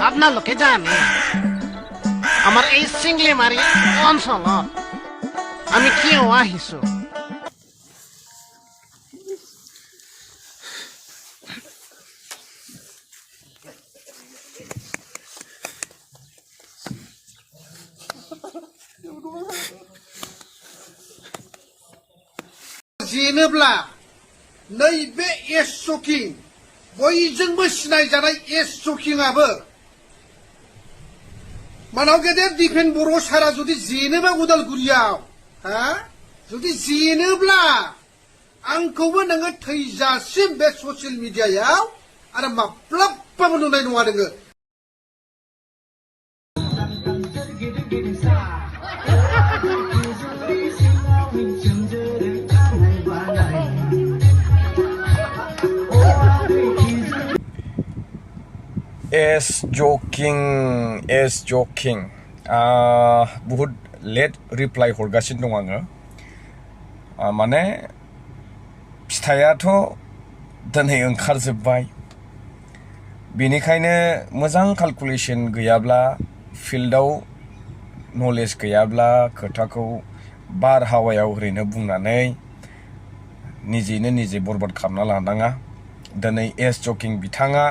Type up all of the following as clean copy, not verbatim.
আপনালোকে জানে আমার এই সিংলে মারি অঞ্চলত আমি কিয় আহিছো जेनोब्ला नैबे एस शकिं बयजोंबो सिनायजानाय एस शकिंआबो मानाव गेदेर दिपेन बर' सारा जुदि जेनोबा उदालगुरियाव जुदि जेनोब्ला आंखौबो नोङो थैजासिम बे ससियेल मिडियायाव आरो माब्लाबाबो नुनाय नङा नोङो एस जकिं बहुत लेट रिप्लाइ हरगासिनो दं आङो माने फिथाइयाथ' दिनै ओंखारजोब्बाय बेनिखायनो मोजां केलकुलेसन गैयाब्ला फिल्डआव नलेज गैयाब्ला खोथाखौ बारहावायाव ओरैनो बुंनानै निजेनो निजे बरबाद खालामना लानाङा दिनै एस जकिं बिथाङा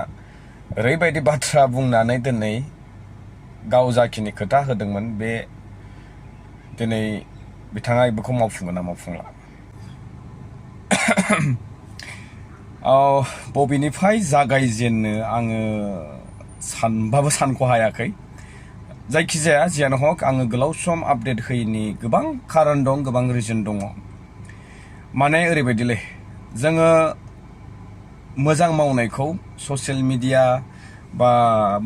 ओरैबायदि बाथ्रा बुंनानै दिनै गाव जाखिनि खोथा होदोंमोन बे दिनै बिथाङा बेखौ मावफुंगोन ना मावफुंला बबेनिफ्राय जागायजेननो आङो सानबाबो सानख' हायाखै जायखिजाया जियानो हक आङो गोलाव सम आपडेट होयिनि गोबां खारन दं गोबां रिजन दङ माने ओरैबायदिलै जोङो मोजां मावनायखौ ससियेल मिडिया बा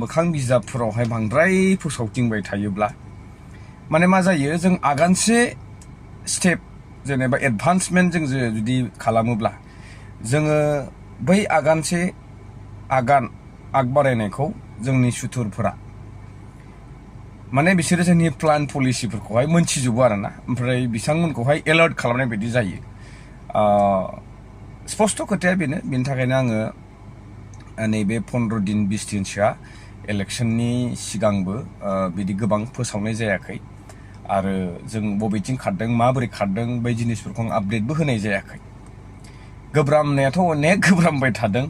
मोखां बिजाबफोरावहाय बांद्राय फोसावदिंबाय थायोब्ला माने मा जायो जों आगानसे स्टेप जेनेबा एडभान्समेन्ट जों जुदि खालामोब्ला जोङो बै आगानसे आग बारायनायखौ जोंनि सुथुरफोरा माने बिसोरो जोंनि प्लान पलिसिफोरखौहाय मोनथिजोबो आरोना ओमफ्राय बिथांमोनखौहाय एलार्ट खालामनाय बायदि जायो स्पष्ट खोथाया बेनो बेनि थाखायनो आङो नैबे 15 दिन 20 दिनसोआ इलेक्शननि सिगांबो बिदि गोबां फोसावनाय जायाखै आरो जों बबेथिं खारदों माबोरै खारदों बै जिनिसफोरखौ आं आपडेटबो होनाय जायाखै गोब्रामनायाथ' अनेक गोब्रामबाय थादों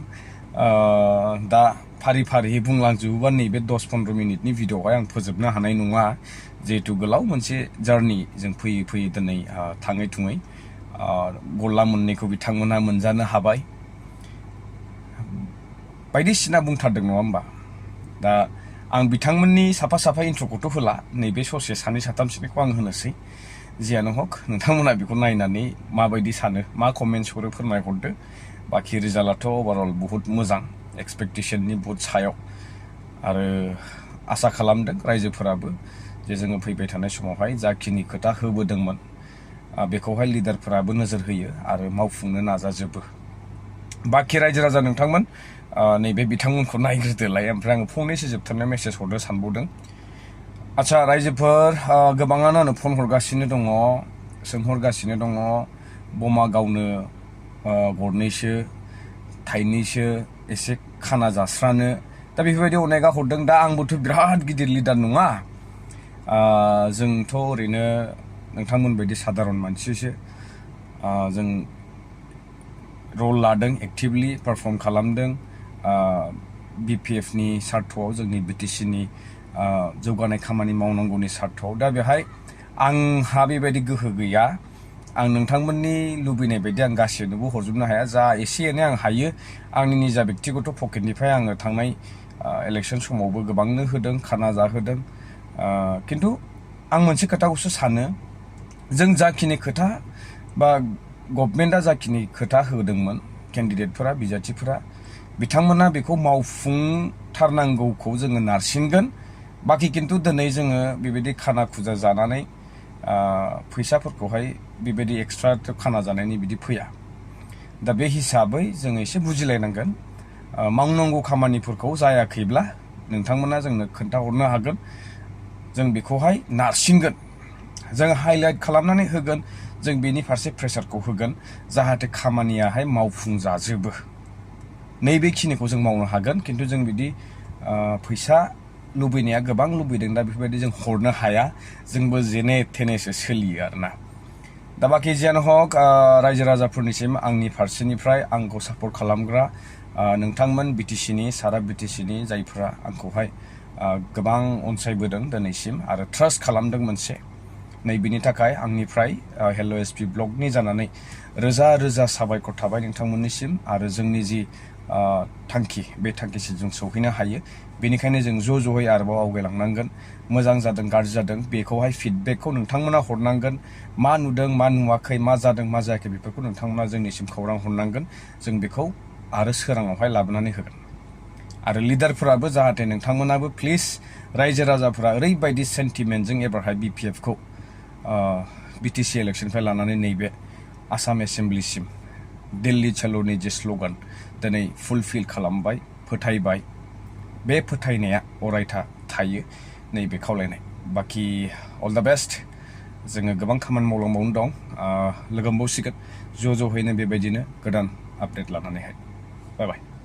दा फारि फारि बुंलांजोबोबा नैबे 10-15 मिनिटनि भिडिअ'आवहाय आं फोजोबनो हानाय नङा जिहेतु गोलाव मोनसे जार्नि जों फैयै फैयै दिनै थाङै थुङै गल्ला मोननैखौ बिथांमोना मोनजानो हाबाय बायदिसिना बुंथारदों नङा होमबा दा आं बिथांमोननि साफा साफा इन्ट्र'खौथ' होला नैबे ससे सानै साथामसोनिखौ आं होनोसै जियानो हक नोंथांमोना बेखौ नायनानै माबायदि सानो मा कमेन्ट्स हरो फोरमायहरदो बाखि रिजाल्टआथ' ओभारअल बहुत मोजां एक्सपेक्टेशननि बहुत सायाव आरो आसा खालामदों रायजोफोराबो जे जोङो फैबाय थानाय समावहाय जाखिनि खोथा होबोदोंमोन बेखौहाय लिडारफोराबो नोजोर होयो आरो मावफुंनो नाजाजोबो बाखि रायजो राजा नोंथांमोन नैबे बिथांमोनखौ नायग्रोदोलाय ओमफ्राय आङो फंनैसो जोबथारनाय मेसेज हरनो सानबावदों आच्छा रायजोफोर गोबाङानो आंनो फन हरगासिनो दङ सोंहरगासिनो दङ बमा गावनो गरनैसो थाइनैसो एसे खाना जास्रानो दा बेफोरबायदि अनेगा हरदों दा आंबोथ' बिराद गिदिर लिडार नङा जोंथ' ओरैनो नोंथांमोन बायदि साधारन मानसिसो जों रल लादों एक्टिभलि पारफर्म खालामदों BPFनि सार्थ'आव जोंनि BTCनि जौगानाय खामानि मावनांगौनि सार्थ'आव दा बेहाय आंहा बेबायदि गोहो गैया आं नोंथांमोननि लुबैनाय बायदि आं गासैनोबो हरजोबनो हाया जा एसे एनै आं हायो आंनि निजा बेक्तिगत पकेटनिफ्राय आङो थांनाय इलेक्शन समावबो गोबांनो होदों खाना जाहोदों खिन्थु आं मोनसे खोथाखौसो सानो जों जाखिनि खोथा बा गभर्नमेन्टआ जाखिनि खोथा होदोंमोन केन्डिडेटफोरा बिजाथिफोरा बिथांमोना बेखौ मावफुंथारनांगौखौ जोङो नारसिनगोन बाखि खिन्थु दिनै जोङो बेबायदि खाना खुजा जानानै फैसाफोरखौहाय बेबायदि एक्सट्रा खाना जानायनि बिदि फैया दा बे हिसाबै जोङो एसे बुजिलायनांगोन मावनांगौ खामानिफोरखौ जायाखैब्ला नोंथांमोना जोंनो खोन्थाहरनो हागोन जों बेखौहाय नारसिनगोन जों हाइलाइट खालामनानै होगोन जों बेनि फारसे प्रेसारखौ होगोन जाहाथे खामानियाहाय मावफुंजाजोबो नैबेखिनिखौ जों मावनो हागोन खिन्थु जों बिदि फैसा लुबैनाया गोबां लुबैदों दा बेफोरबायदि जों हरनो हाया जोंबो जेने थेनेसो सोलियो आरोना दा बाखि जियानो हक रायजो राजाफोरनिसिम आंनि फारसेनिफ्राय आंखौ सापर्ट खालामग्रा नोंथांमोन बिटिसिनि सारा बिटिसिनि जायफोरा आंखौहाय गोबां अनसायबोदों दिनैसिम आरो ट्रास्ट खालामदों मोनसे नैबेनि थाखाय आंनिफ्राय हेल' एसपि ब्लगनि जानानै रोजा रोजा साबायखर थाबाय नोंथांमोननिसिम आरो जोंनि जि थांखि बे थांखिसिम जों सौहैनो हायो बेनिखायनो जों ज'यै आरोबाव आवगायलांनांगोन मोजां जादों गाज्रि जादों बेखौहाय फिडबेकखौ नोंथांमोना हरनांगोन मा नुदों मा नुवाखै मा जादों मा जायाखै बेफोरखौ नोंथांमोना जोंनिसिम खौरां हरनांगोन जों बेखौ आरो सोराङावहाय लाबोनानै होगोन आरो लिडारफोराबो जाहाथे नोंथांमोनाबो प्लिज रायजो राजाफोरा ओरैबायदि सेन्टिमेन्टजों एबारहाय बिपिएफखौ बिटिसि इलेक्सननिफ्राय लानानै नैबे आसाम एसेम्ब्लिसिम दिल्ली चल'नि जे स्ल'गान दिनै फुलफिल खालामबाय फोथायबाय बे फोथायनाया अरायथा थायो नैबे खावलायनाय बाखि अल दा बेस्ट जोङो गोबां खामानि मावलांबावनो दं लोगो मोनबावसिगोन ज'यैनो बेबायदिनो गोदान आपडेट लानानैहाय बाय बाय